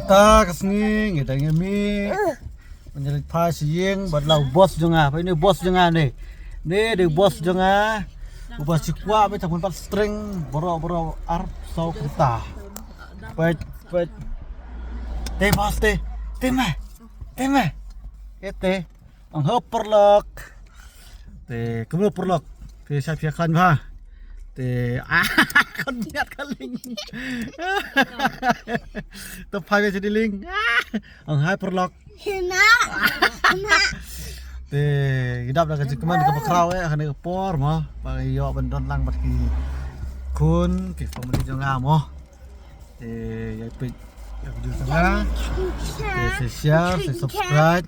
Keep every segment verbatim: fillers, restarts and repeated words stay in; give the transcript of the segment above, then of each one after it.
Ta ka sngi ngi dang ïa mih ban ïaleit phai sha ïing bad la u boss jong nga. Peit ne u boss jong nga ne. Ne dei u boss jong nga. Uba shu kwah bad tang ban pat string baroh baroh arphew saw kynta. Peit, peit. Te boss te. Te me. Te me. Ïa te. Ong ho paralok. Te kumno paralok? Te sa phi khlaiñ bha. Te ah, khon miat ka lieng. To phai ka jong i lieng. Ah, ong hai paralok. Na. Na. Te ngi dap da ka jingkmen kaba khraw eh, ha kane ka por mo. Ba ngi ïoh ban don lang bad ki khun, ki family jong nga mo. Te ïa peit ïa video jong nga. Te sa share, sa subscribe.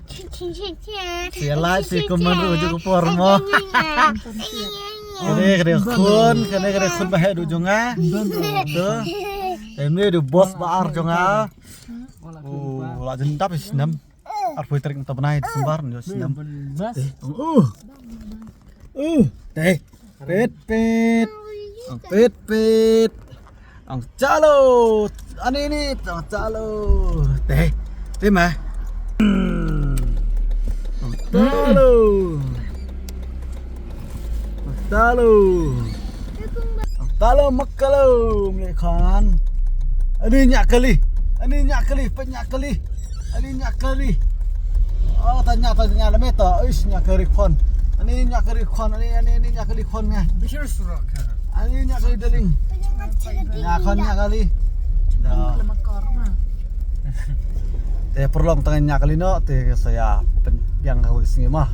Sa like, sa comment ruh ha kane ka por mo. Kane ka dei khun, kane ka dei khun ba heh duh jong nga. To. Te une u dei u boss ba ar jong nga. U la jan dap ïa snem. Arphew tarik mynta bnai December, ïa snem. Te. Uh. Uh. Te. Peit, peit. Ong peit, peit. Ong chalo. Ani ni, ong chalo. Te. Te ma. Ong chalo. Ong chalo. Ong chalo makalo, mlei khan. Ani nya kali. Ani nya kali, peit nya kali. Ani nya kali. Oh, ta nya, ta nya lame ta. Ish, nya kali khon. Ani nya kali khon, ani, ani, ani nya kali khon nga. Bishir surak ha. Ani nya kali darling. Nya khon nya kali. Da. Lama kor na. Te paralok tang nya kali noh, te sa ïa pynbiang ha kawei ka sngi mo.